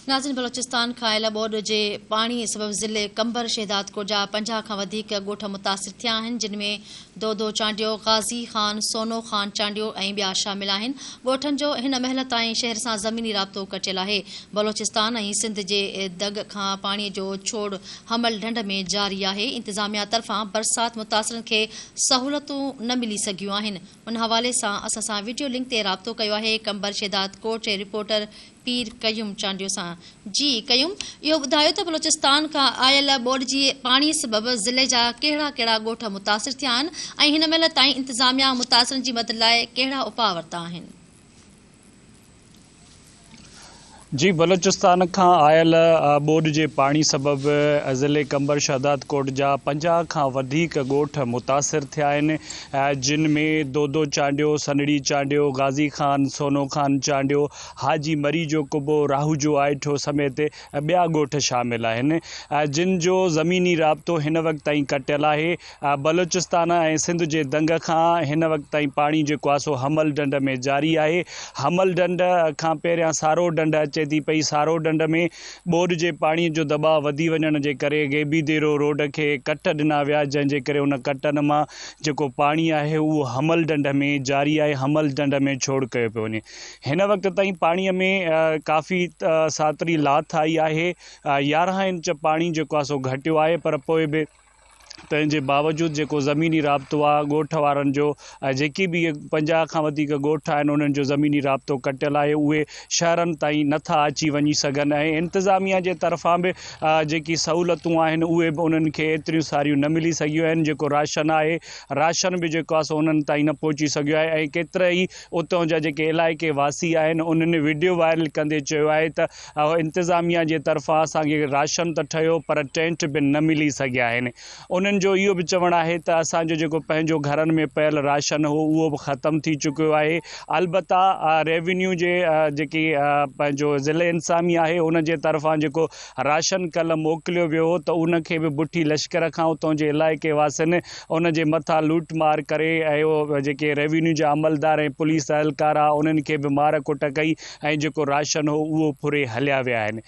ناظرين بلوچستان کان آيل ٻوڏ جي پاڻي سبب ضلعي قمبر شهدادڪوٽ جا 50 کان وڌيڪ ڳوٺ متاثر ٿيا آهن جن ۾ دودو چانڊيو، غازي خان، سونو خان چانڊيو ۽ ٻيا شامل آهن. ڳوٺن جو هن مهل تائين شهر سان زميني رابطو ڪٽيل آهي. بلوچستان ۽ سنڌ جي دڳ کان پاڻي جو ڇوڙ حمل ڍنڍ ۾ جاري آهي. انتظاميا طرفان برسات متاثرن کي سهولتون نه ملي سگهيون آهن. ان حوالي سان اسان سان وڊيو لنڪ تي رابطو ڪيو آهي قمبر شهداد ڪوٽ جي رپورٽر پير قيوم چانڊيو سان. جي قيوم اهو ٻڌايو ته بلوچستان کان آيل ٻوڏ جي پاڻي سبب ضلعي جا ڪهڙا ڪهڙا ڳوٺ متاثر ٿيا آهن ۽ هن مهل تائين انتظاميا متاثرن جي مدد لاء ڪهڙا اپاء ورتا آهن؟ جي بلوچستان کان آيل ٻوڏ جي پاڻي سبب ضلعي قمبر شهدادڪوٽ جا 50 کان وڌيڪ ڳوٺ متاثر ٿيا آهن جن ۾ دودو چانڊيو، سنڙي چانڊيو، غازي خان، سونو خان چانڊيو، حاجي مري جو قبو، راهوجو آئيٺو سميت ٻيا ڳوٺ شامل آهن جن جو زميني رابطو هن وقت تائين ڪٽيل آهي بلوچستان ۽ سنڌ جي دنگ کان هن وقت تائين پاڻي جيڪو آهي سو حمل ڍنڍ ۾ جاري آهي. حمل ڍنڍ کان پهريان سارو ڍنڍ اچي ٿي پئي. سارو ڍنڍ ۾ ٻوڏ جي پاڻي جو دٻاء وڌي وڃڻ جي ڪري غيبي ديرو روڊ کي ڪٽ ڏنا ويا جنهن جي ڪري ان ڪٽن مان جيڪو پاڻي آهي اهو حمل ڍنڍ ۾ جاري آهي حمل ڍنڍ ۾ ڇوڙ ڪيو پيو وڃي. هن وقت تائين پاڻي ۾ ڪافي ساتري لاٿ آئي آهي. 11 انچ پاڻي جيڪو آهي سو گهٽيو آهي پر پوء به تنهن جي باوجود جيڪو زميني رابطو آهي ڳوٺ وارن جو ۽ جيڪي به اهي 50 کان وڌيڪ ڳوٺ آهن انهن جو زميني رابطو ڪٽيل آهي اهي شهرن تائين نٿا اچي وڃي سگهن ۽ انتظاميا جي طرفان به جيڪي سهولتون آهن اهي به انهن کي ايتريون ساريون نه ملي سگهيون آهن جيڪو راشن آهي راشن به جيڪو آهي سو انهن تائين نه پهچي سگهيو آهي ۽ ڪيترا ئي اتان جا جيڪي علائقي واسي آهن انهن وڊيو وائرل ڪندي چيو آهي ته انتظاميا جي طرفان اسان کي راشن ته ٺهيو پر ٽينٽ به نه ملي سگهيا آهن. انهن جو اهو به چوڻ آهي ته اسان جو جيڪو پنهنجو گهرن ۾ پيل راشن هو اهو به ختم ٿي چڪيو آهي البته ريونيو جي جيڪي پنهنجو ضلعي انتظاميا آهي ان جي طرفان جيڪو راشن ڪلهه موڪليو ويو هو ته ان کي به بٺي لشڪر کان اتان جي علائقي واسين ان جي مٿان لوٽ مار ڪري ۽ جيڪي ريونيو جا عملدار ۽ پوليس اهلڪار آ انهن کي به مار ڪٽ ڪئي ۽ جيڪو راشن هو اهو ڦري هليا ويا آهن.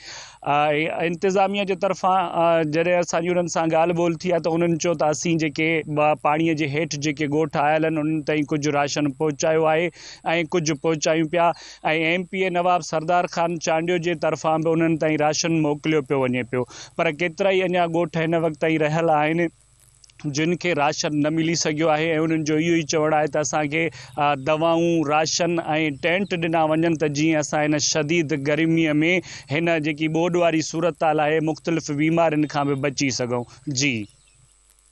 انتظاميا جي طرفان جڏهن اسان جي انهن سان ڳالهه ٻولهه ٿي آهي ته انهن چيو ته اسين جيڪي پاڻي جي هيٺ جيڪي ڳوٺ آيل آهن انهن تائين ڪجهه راشن پهچايو آهي ۽ ڪجهه پهچايون پيا ۽ M P A Nawab Sardar Khan Chandio جي طرفان به انهن تائين راشن موڪليو پيو وڃي پيو پر ڪيترائي اڃا ڳوٺ هن وقت تائين رهيل آهن. جن کي راشن نه ملي سگهيو آهي ۽ انهن جو اهو ئي چوڻ آهي ته اسان کي دوائون، راشن ۽ ٽينٽ ڏنا وڃن ته جيئن اسان هن شديد گرمي ۾ هن جيڪي ٻوڏ واري صورتحال آهي مختلف بيمارين کان به بچي سگهون. جي.